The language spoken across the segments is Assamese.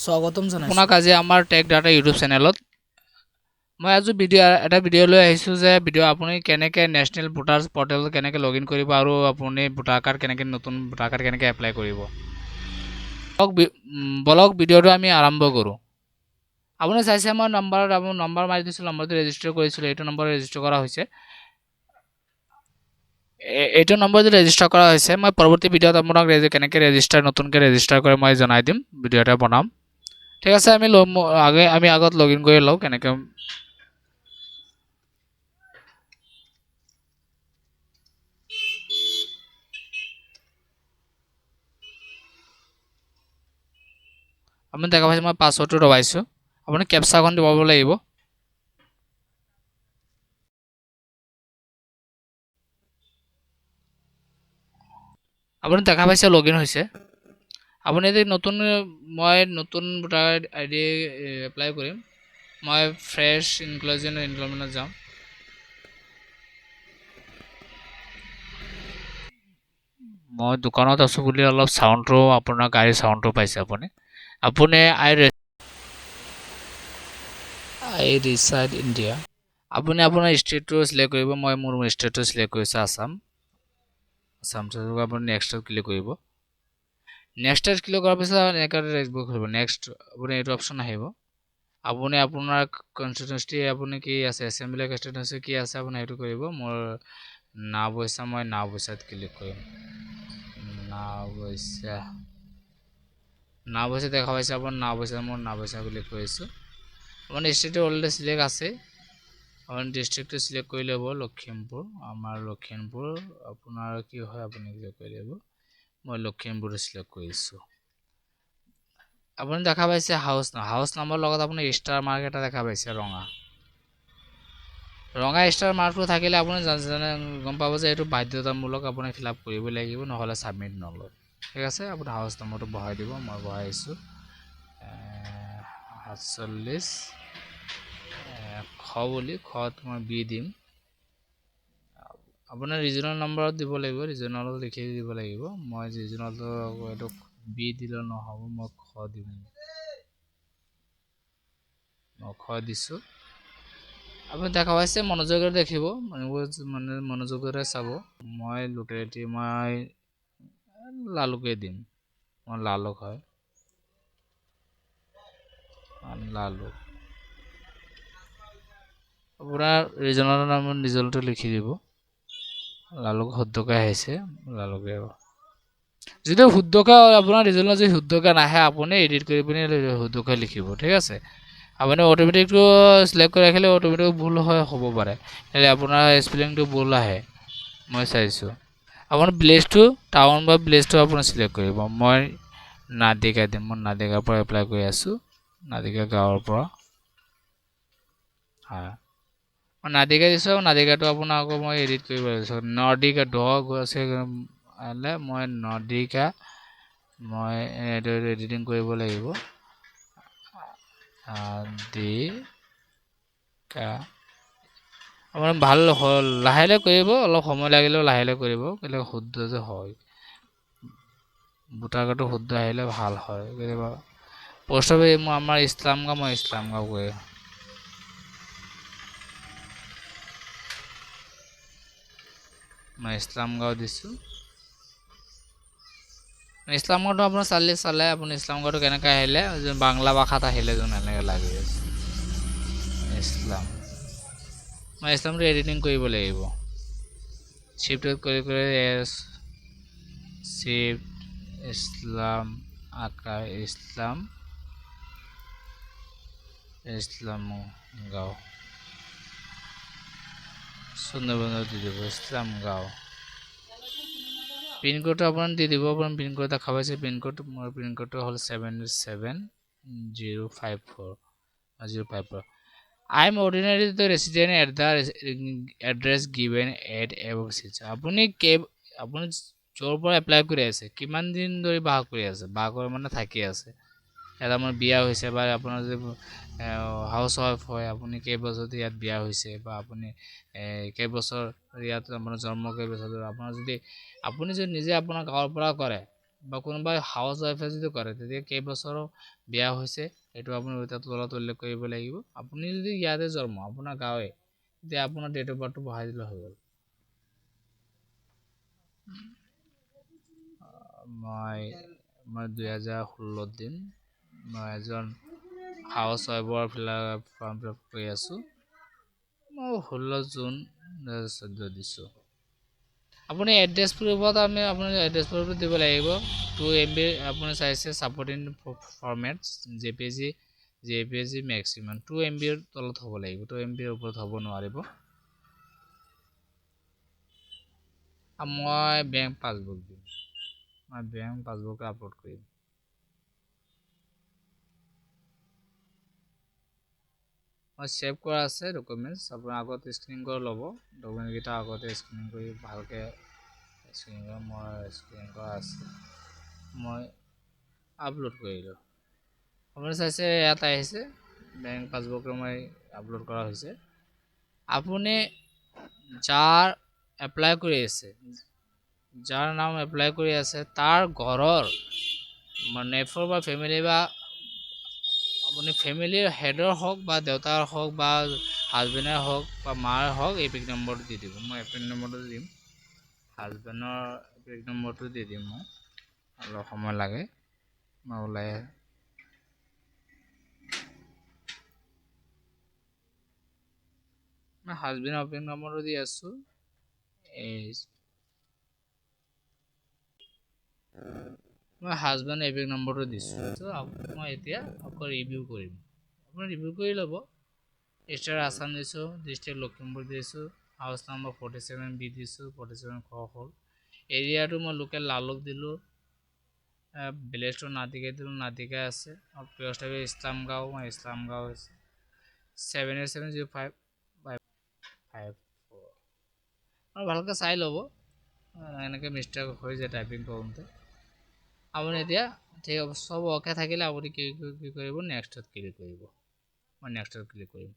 স্বাগতম জনাইছোঁ। আপোনাক আজি আমাৰ টেক ডাটা ইউটিউব চেনেলত মই আজি এটা ভিডিঅ' লৈ আহিছোঁ যে ভিডিঅ' আপুনি কেনেকৈ নেশ্যনেল ভোটাৰ্ছ পৰ্টেলত কেনেকৈ লগ ইন কৰিব আৰু আপুনি ভোটাৰ কাৰ্ড কেনেকৈ, নতুন ভোটাৰ কাৰ্ড কেনেকৈ এপ্লাই কৰিব। বলক ভিডিঅ'টো আমি আৰম্ভ কৰোঁ। আপুনি চাইছে মই নম্বৰত, আপুনি নম্বৰ মাৰি দিছিলোঁ, নম্বৰটো ৰেজিষ্টাৰ কৰিছিলোঁ, এইটো নম্বৰ ৰেজিষ্টাৰ কৰা হৈছে, এইটো নম্বৰ যদি ৰেজিষ্টাৰ কৰা হৈছে, মই পৰৱৰ্তী ভিডিঅ'ত আপোনাক কেনেকৈ নতুনকৈ ৰেজিষ্টাৰ কৰে মই জনাই দিম, ভিডিঅ' এটা বনাম। ঠিক আছে, আমি আগত লগ ইন কৰি লওঁ কেনেকৈ। আপুনি দেখা পাইছে মই পাছৱৰ্ডটো দবাইছোঁ, আপুনি কেপচাখন দবাব লাগিব। আপুনি দেখা পাইছে লগ ইন হৈছে। আপুনি যদি নতুন, মই নতুন ভোটাৰ আই ডি এপ্লাই কৰিম, মই ফ্ৰেছ ইনক্লুজন এনৰলমেণ্টত যাম। মই দোকানত আছোঁ বুলি অলপ চাউণ্ডটো, আপোনাৰ গাড়ীৰ চাউণ্ডটো পাইছে আপুনি। আপুনি আই ৰিচাইড ইণ্ডিয়া, আপুনি আপোনাৰ ষ্টেটটো চিলেক্ট কৰিব। মই মোৰ ষ্টেটটো চিলেক্ট কৰিছোঁ আছাম। আছাম আপুনি নেক্সটত ক্লিক কৰিব। নেক্সটত ক্লিক কৰাৰ পিছত এনেকৈ ডেছবৰ্ড খুলিব। নেক্সট আপুনি এইটো অপশ্যন আহিব। আপুনি আপোনাৰ কনষ্টিটুৱেঞ্চি আপুনি কি আছে, এছেম্বলি কনষ্টিটুৱেঞ্চি কি আছে আপুনি সেইটো কৰিব। মোৰ নাওবৈচা, মই নাওবৈচাত ক্লিক কৰিম। নাওবৈচা, নাওবৈচা দেখা পাইছে আপোনাৰ, নাওবৈচা, মই নাওবৈচা ক্লিক কৰিছোঁ। আপোনাৰ ষ্টেটটো অলৰেডি চিলেক্ট আছে, আপুনি ডিষ্ট্ৰিক্টটো চিলেক্ট কৰি ল'ব, লখিমপুৰ। আমাৰ লখিমপুৰ আপোনাৰ কি হয় আপুনি ক্লিক কৰি ল'ব। মই লখিমপুৰ চিলেক্ট কৰিছোঁ। আপুনি দেখা পাইছে হাউচ হাউচ নম্বৰ লগত আপুনি ষ্টাৰ মাৰ্ক এটা দেখা পাইছে, ৰঙা ৰঙা ষ্টাৰ মাৰ্কটো থাকিলে আপুনি গম পাব যে এইটো বাধ্যতামূলক, আপুনি ফিল আপ কৰিব লাগিব, নহ'লে ছাবমিট নলয়। ঠিক আছে, আপুনি হাউচ নম্বৰটো বঢ়াই দিব। মই বঢ়াইছোঁ 47 খ বুলি, খত মই বি দিম। আপোনাৰ ৰিজনেল নম্বৰত দিব লাগিব, ৰিজনেলত লিখি দিব লাগিব। মই ৰিজনেলটো এইটো বি দিলে নহ'ব, মই খ দিম। মই খ দিছোঁ। আপুনি দেখা পাইছে, মনোযোগেৰে দেখিব, মানে মনোযোগেৰে চাব। মই লোকেলিটি মই লালুকে দিম, মই লালুক হয়, লালুক। আপোনাৰ ৰিজনেল নাম ৰিজনেলটো লিখি দিব। লালুক শুদ্ধকৈ আহিছে, লালুকে। যদি শুদ্ধকৈ আপোনাৰ ৰিজনেল যদি শুদ্ধকৈ নাহে, আপুনি এডিট কৰি পিনি শুদ্ধকৈ লিখিব। ঠিক আছে, আপুনি অট'মেটিকটো চিলেক্ট কৰি ৰাখিলে অট'মেটিক ভুল হয়, হ'ব পাৰে, তেতিয়া আপোনাৰ স্পেলিংটো ভুল আহে। মই চাইছোঁ। আপোনাৰ ভিলেজটো, টাউন বা ভিলেজটো আপুনি চিলেক্ট কৰিব। মই নাদিকা দিম, মই নাদিকাৰ পৰা এপ্লাই কৰি আছোঁ, নাদিকা গাঁৱৰ পৰা। হয়, মই নাদিকা দিছোঁ। নাদিকাটো আপোনাৰ আকৌ মই এডিট কৰিব লাগিছোঁ। নদিকা ড আছে, মই নদিকা মই এইটো এডিটিং কৰিব লাগিব। দিকা আপোনাৰ ভাল লাহে লাহে কৰিব, অলপ সময় লাগিলেও লাহে লাহে কৰিব, কেলৈ শুদ্ধ যে হয়, ভোটাৰ কাৰ্ডটো শুদ্ধ আহিলে ভাল হয়। কেতিয়াবা পোষ্ট অফিচ, মই আমাৰ ইছলাম গাঁও, মই ইছলাম গাঁও গৈ মই ইছলাম গাঁও দিছোঁ। ইছলাম গাঁওটো আপোনাৰ চালে চালে আপুনি ইছলাম গাঁওটো কেনেকৈ আহিলে, যোন বাংলা ভাষাত আহিলে যোন এনেকৈ লাগি আছে ইছলাম। মই ইছলামটো এডিটিং কৰিব লাগিব। শ্বিফ্টত কৰি কৰি এছ শ্বিফ্ট ইছলাম আকাৰ ইছলাম, ইছলাম গাঁও সুন্দৰবনত দি দিব ইছলাম গাঁও। পিনক'ডটো আপোনাৰ দি দিব, আপোনাৰ পিনক'ড দেখা পাইছে। পিনক'ড, মোৰ পিনক'ডটো হ'ল 77054, 054। I am ordinary the resident at the address given at above Silchar. আপুনি য'ৰ পৰা এপ্লাই কৰি আছে, কিমান দিন ধৰি বাস কৰি আছে, বাস কৰি মানে থাকি আছে, ইয়াত আপোনাৰ বিয়া হৈছে বা আপোনাৰ যদি হাউচ ৱাইফ হয়, আপুনি কেইবছৰ ইয়াত বিয়া হৈছে বা আপুনি কেইবছৰ ইয়াত আপোনাৰ জন্ম কেইবছৰ, আপোনাৰ যদি আপুনি যদি নিজে আপোনাৰ গাঁৱৰ পৰা কৰে, বা কোনোবাই হাউচ ৱাইফে যদি কৰে তেতিয়া কেইবছৰৰ বিয়া হৈছে সেইটো আপুনি তাত তলত উল্লেখ কৰিব লাগিব। আপুনি যদি ইয়াতে জন্ম আপোনাৰ গাঁৱে, তেতিয়া আপোনাৰ ডেট অফ বাৰ্থটো বহাই দিলে হৈ গ'ল। মই মই 2016ত দিম। মই এজন হাউচ ৱাইফৰ ফৰ্ম ফিল আপ কৰি আছোঁ। মই 16 জুন 2014 দিছোঁ। আপুনি এড্ৰেছ প্ৰুফত আপুনি এড্ৰেছ প্ৰুফটো দিব লাগিব। 2 MB আপুনি চাইছে supporting format JPG, JPG maximum 2 MBৰ তলত হ'ব লাগিব, 2 MBৰ ওপৰত হ'ব নোৱাৰিব। মই বেংক পাছবুক দিম, মই বেংক পাছবুক আপলোড কৰিম। মই ছেভ কৰা আছে ডকুমেণ্টছ, আপুনি আগতে স্কেনিং কৰি ল'ব ডকুমেণ্টকেইটা, আগতে স্কেনিং কৰি ভালকৈ স্কেনিং কৰি, মই স্কেনিং কৰা আছে, মই আপলোড কৰিলোঁ। আপুনি চাইছে ইয়াত আহিছে বেংক পাছবুকটো মই আপলোড কৰা হৈছে। আপুনি যাৰ এপ্লাই কৰি আছে, যাৰ নাম এপ্লাই কৰি আছে তাৰ ঘৰৰ নেফৰ বা ফেমিলি বা আপুনি ফেমিলিৰ হেডৰ হওক বা দেউতাৰ হওক বা হাজবেণ্ডৰ হওক বা মাৰ হওক এপিক নম্বৰটো দি দিব। মই এপিক নম্বৰটো দিম, হাজবেণ্ডৰ এপিক নম্বৰটো দি দিম। মই অলপ সময় লাগে, মই ওলাই মই হাজবেণ্ডৰ এপিক নম্বৰটো দি আছোঁ। এই মই হাজবেণ্ড এপিক নম্বৰটো দিছোঁ। মই এতিয়া আকৌ ৰিভিউ কৰিম, আপুনি ৰিভিউ কৰি ল'ব। ষ্টেট আছাম দিছোঁ, ডিষ্ট্ৰিক্ট লখিমপুৰ দিছোঁ, হাউচ নম্বৰ 47 বি দিছোঁ, 47 খ হ'ল। এৰিয়াটো মই লোকেল লালুক দিলোঁ, ভিলেজটো নাটিকা দিলোঁ, নাটিকা আছে। আৰু ইছলাম গাঁও, মই ইছলাম গাঁও হৈছে 78705 5 5 4। আৰু ভালকৈ চাই ল'ব, এনেকৈ মিষ্টেক হৈ যায় টাইপিং কৰোঁতে। আপুনি এতিয়া ঠিক চব অ'কে থাকিলে আপুনি কি কি কৰিব, নেক্সটত ক্লিক কৰিব। মই নেক্সটত ক্লিক কৰিম।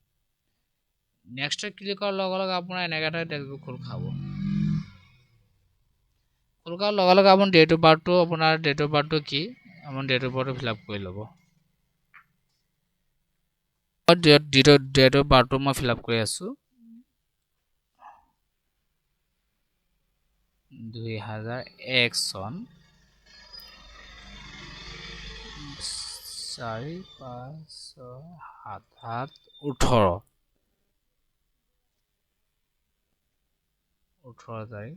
নেক্সটত ক্লিক কৰাৰ লগে লগে আপোনাৰ এনেকৈ এটা ডেছবুক খোল খাব। খোল খোৱাৰ লগে লগে আপুনি ডেট অফ বাৰ্থটো, আপোনাৰ ডেট অফ বাৰ্থটো কি, আপুনি ডেট অফ বাৰ্থটো ফিল আপ কৰি ল'ব। ডেট অফ বাৰ্থটো মই ফিল আপ কৰি আছোঁ, 2001 চন 4 5 6 7 7 18 18 তাৰিখ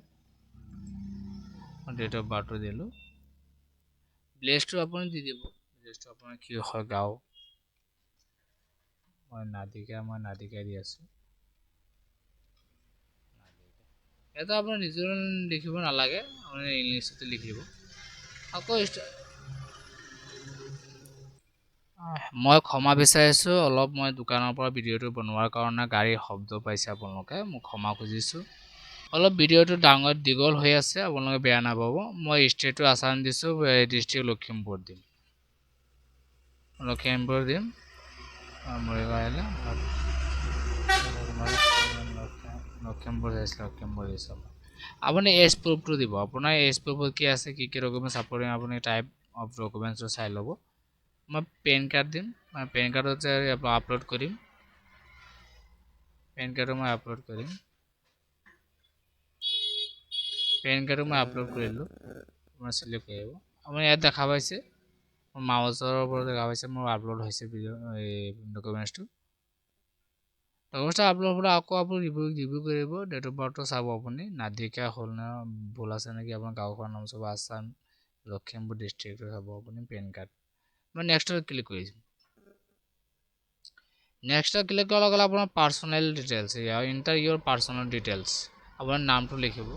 ডেট অফ বাৰ্থটো দিলোঁ। ভিলেজটো আপুনি দি দিব, ভিলেজটো আপোনাৰ কি হয় গাঁও, মই নাদিকা দি আছোঁ। এটা আপোনাৰ নিজৰ লিখিব নালাগে, আপুনি ইংলিছতে লিখিব। আকৌ মই ক্ষমা বিচাৰিছোঁ, অলপ মই দোকানৰ পৰা ভিডিঅ'টো বনোৱাৰ কাৰণে গাড়ীৰ শব্দ পাইছে আপোনালোকে, মই ক্ষমা খুজিছোঁ। অলপ ভিডিঅ'টো ডাঙৰ দীঘল হৈ আছে, আপোনালোকে বেয়া নাপাব। মই ষ্টেটটো আছাম দিছোঁ, ডিষ্ট্ৰিক্ট লখিমপুৰ দিম, লখিমপুৰ দিম। মৰিগাঁও আহিলে লখিমপুৰ আহিছে, লখিমপুৰ দিছোঁ। আপুনি এজ প্ৰুফটো দিব, আপোনাৰ এজ প্ৰুফত কি আছে, কি কি ডকুমেণ্টছ ছাপৰ্টিং, আপুনি টাইপ অফ ডকুমেণ্টছটো চাই ল'ব। মই পেন কাৰ্ড দিম, মই পেন কাৰ্ডত যে আপলোড কৰিম, পেন কাৰ্ডো মই আপলোড কৰিম, পেন কাৰ্ডো মই আপলোড কৰিলোঁ। আপোনাৰ চিলেক্ট কৰিব, আপুনি ইয়াত দেখা পাইছে মোৰ মাউচৰ ওপৰত দেখা পাইছে মোৰ আপলোড হৈছে ভিডিঅ' এই ডকুমেণ্টছটো। ডকুমেণ্টছটো আপলোড হ'লে আকৌ আপুনি ৰিভিউ কৰিব, ডেট অফ বাৰ্থটো চাব আপুনি নাদিকা হ'ল নে ভুল আছে নেকি, আপোনাৰ গাঁওখনৰ নাম চাব, আছাম লখিমপুৰ ডিষ্ট্ৰিক্টটো চাব আপুনি, পেন কাৰ্ড। মই নেক্সটত ক্লিক কৰিছোঁ। নেক্সটত ক্লিক কৰাৰ লগে লগে আপোনাৰ personal details, enter your personal details, আপোনাৰ নামটো লিখিব।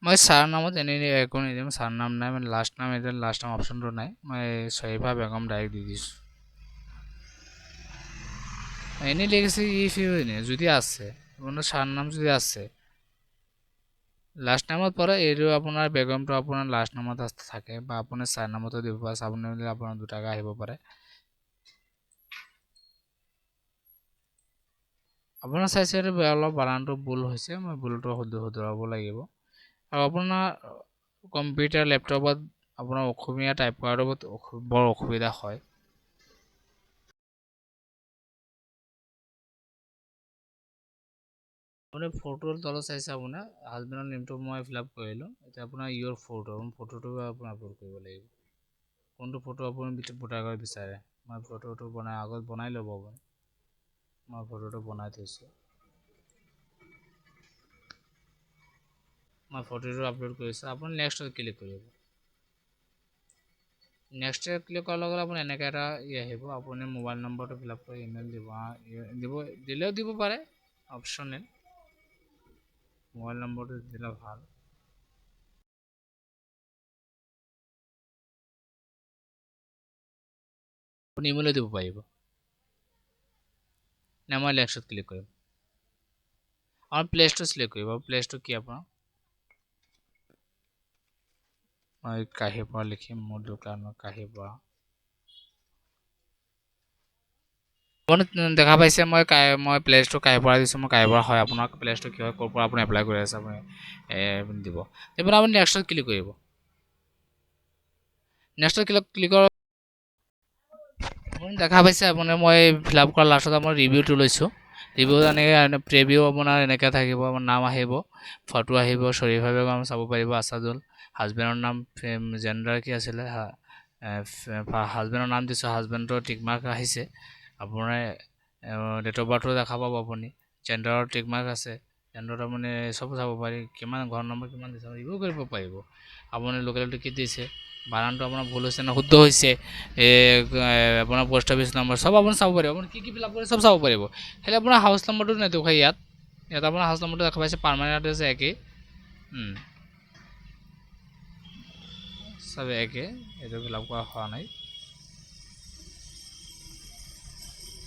মই ছাৰ নামত এনেই একো নিদিম, ছাৰ নাম নাই, মানে লাষ্ট নাম, এতিয়া লাষ্ট নাম অপশ্যনটো নাই, মই চয়ীফা বেগম ডাইৰেক্ট দি দিছোঁ। এনেই লিখিছে if U এনে যদি আছে, আপোনাৰ ছাৰ নাম যদি আছে, লাষ্ট নামত পৰে এইটো আপোনাৰ বেগমটো আপোনাৰ লাষ্ট নামত থাকে বা আপুনি চাৰ নামতো দিব পাৰে। চাৰ নাম দিলে আপোনাৰ দুটাকৈ আহিব পাৰে। আপোনাৰ চাইছে অলপ বানানটো ভুল হৈছে, মই ভুলটো শুধৰাব লাগিব। আৰু আপোনাৰ কম্পিউটাৰ লেপটপত আপোনাৰ অসমীয়া টাইপ কৰাটো বৰ অসুবিধা হয়। আপুনি ফটোৰ তলত চাইছে আপোনাৰ হাজবেণ্ডৰ নেমটো মই ফিল আপ কৰিলোঁ। এতিয়া আপোনাৰ ইয়ৰ ফটো, ফটোটো আপুনি আপলোড কৰিব লাগিব। কোনটো ফটো আপুনি ভোটাৰ কাৰ্ড বিচাৰে, মই ফটোটো বনাই আগত বনাই ল'ব আপুনি। মই ফটোটো বনাই থৈছোঁ, মই ফটোটো আপলোড কৰিছোঁ। আপুনি নেক্সটত ক্লিক কৰিব। নেক্সট ক্লিক কৰাৰ লগে লগে আপুনি এনেকৈ এটা ই আহিব। আপুনি মোবাইল নম্বৰটো ফিল আপ কৰি ইমেইল দিব, দিলেও দিব পাৰে, অপশ্যনেল। মোবাইল নম্বৰটো দিলে ভাল। আপুনি ইমেইলো দিব পাৰিব। নে মই নেক্সটত ক্লিক কৰিম। আপোনাৰ প্লেচটো চিলেক্ট কৰিব। প্লেচটো কি আপোনাৰ, মই কাহিৰ পৰা লিখিম, মোৰ দোকানৰ কাহিৰ পৰা। আপুনি দেখা পাইছে মই প্লেচটো কাহিৰ পৰা দিছোঁ, মই কাহিৰ পৰা হয়। আপোনাৰ প্লেচটো কি হয়, ক'ৰ পৰা আপুনি এপ্লাই কৰি আছে আপুনি দিব। এইবাৰ আপুনি নেক্সটত ক্লিক কৰিব। নেক্সটত ক্লিক কৰাৰ আপুনি দেখা পাইছে আপুনি মই ফিল আপ কৰাৰ লাষ্টত আপোনাৰ ৰিভিউটো লৈছোঁ। ৰিভিউ এনেকৈ প্ৰিভিউ আপোনাৰ এনেকৈ থাকিব, আপোনাৰ নাম আহিব, ফটো আহিব, শ্বৰীফ বেগম চাব পাৰিব, আছাদুল, হাজবেণ্ডৰ নাম, জেণ্ডাৰ কি আছিলে, হাজবেণ্ডৰ নাম দিছোঁ, হাজবেণ্ডৰ টিক মাৰ্ক আহিছে। আপোনাৰ ডেট অফ বাৰ্থো দেখা পাব আপুনি, জেণ্ডাৰৰ টিক মাৰ্ক আছে, জেণ্ডাৰত আপুনি চব চাব পাৰি, কিমান ঘৰ নম্বৰ কিমান দিছে ৰিভিউ কৰিব পাৰিব। আপুনি লোকেলিটি কি দিছে, বানানটো আপোনাৰ ভুল হৈছে নে শুদ্ধ হৈছে, আপোনাৰ পোষ্ট অফিচ নম্বৰ চব আপুনি চাব পাৰিব। আপুনি কি কি ফিল আপ কৰে চব চাব পাৰিব। খালি আপোনাৰ হাউচ নম্বৰটো নেদেখুৱাই ইয়াত, ইয়াত আপোনাৰ হাউচ নম্বৰটো দেখা পাইছে, পাৰ্মানেণ্ট এড্ৰেছ একেই, চব একে, এইটো ফিল আপ কৰা হোৱা নাই।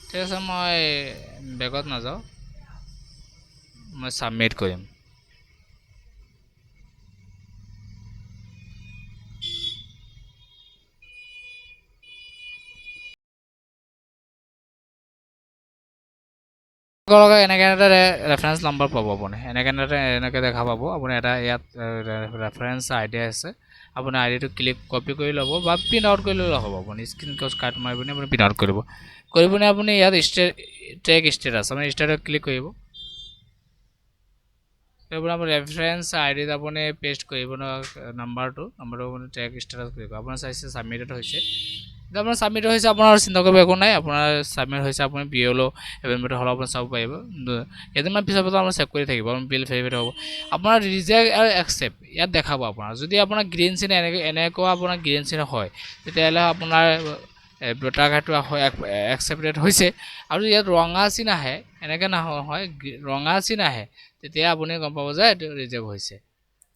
ঠিক আছে, মই বেগত নাযাওঁ, মই ছাবমিট কৰিম। এনেকৈ এটা ৰেফাৰেঞ্চ নম্বৰ পাব আপুনি, এনেকৈ এটা এনেকৈ দেখা পাব আপুনি। এটা ইয়াত ৰেফাৰেঞ্চ আই ডি আছে, আপুনি আই ডিটো ক্লিক কপি কৰি ল'ব বা প্ৰিণ্ট আউট কৰি ল'লে হ'ব। আপুনি স্ক্ৰীন কাট মাৰি পিনে আপুনি প্ৰিণ্ট আউট কৰিব, কৰি পিনে আপুনি ইয়াত ট্ৰেক ষ্টেটাছ, আপুনি ষ্টেটাছ ক্লিক কৰিব। তাৰপৰা আপুনি ৰেফাৰেঞ্চ আই ডিত আপুনি পেষ্ট কৰিব নাম্বাৰটো, নাম্বাৰটো আপুনি ট্ৰেক ষ্টেটাছ কৰিব। আপোনাৰ চাইছে ছাবমিটেড হৈছে। এতিয়া আপোনাৰ ছাবমিট হৈছে, আপোনাৰ চিন্তা কৰিব একো নাই, আপোনাৰ ছাবমিট হৈছে। আপুনি বি এল অ' এপইণ্টমেণ্ট হ'লেও আপুনি চাব পাৰিব। কেইদিনমান পিছৰ পৰা আপোনাৰ চেক কৰি থাকিব, আপোনাৰ বিল ভেৰিফাইড হ'ব। আপোনাৰ ৰিজেক্ট আৰু একচেপ্ট ইয়াত দেখাব আপোনাৰ। যদি আপোনাৰ গ্ৰীণ চিন এনেকুৱা আপোনাৰ গ্ৰীণ চিন হয়, তেতিয়াহ'লে আপোনাৰ ভোটাৰ কাৰ্ডটো একচেপ্টেড হৈছে। আৰু ইয়াত ৰঙা চিন আহে, এনেকৈ নহয়, ৰঙা চিন আহে, তেতিয়া আপুনি গম পাব যে এইটো ৰিজেক্ট হৈছে।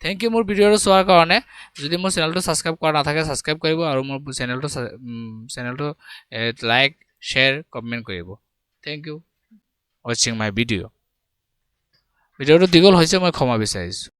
Thank U মোৰ ভিডিঅ'টো চোৱাৰ কাৰণে। যদি মোৰ চেনেলটো ছাবস্ক্ৰাইব কৰা নাথাকে ছাবস্ক্ৰাইব কৰিব আৰু মোৰ চেনেলটো লাইক, শ্বেয়াৰ, কমেণ্ট কৰিব। Thank you ৱাচিং মাই ভিডিঅ'। ভিডিঅ'টো দীঘল হৈছে, মই ক্ষমা বিচাৰিছোঁ।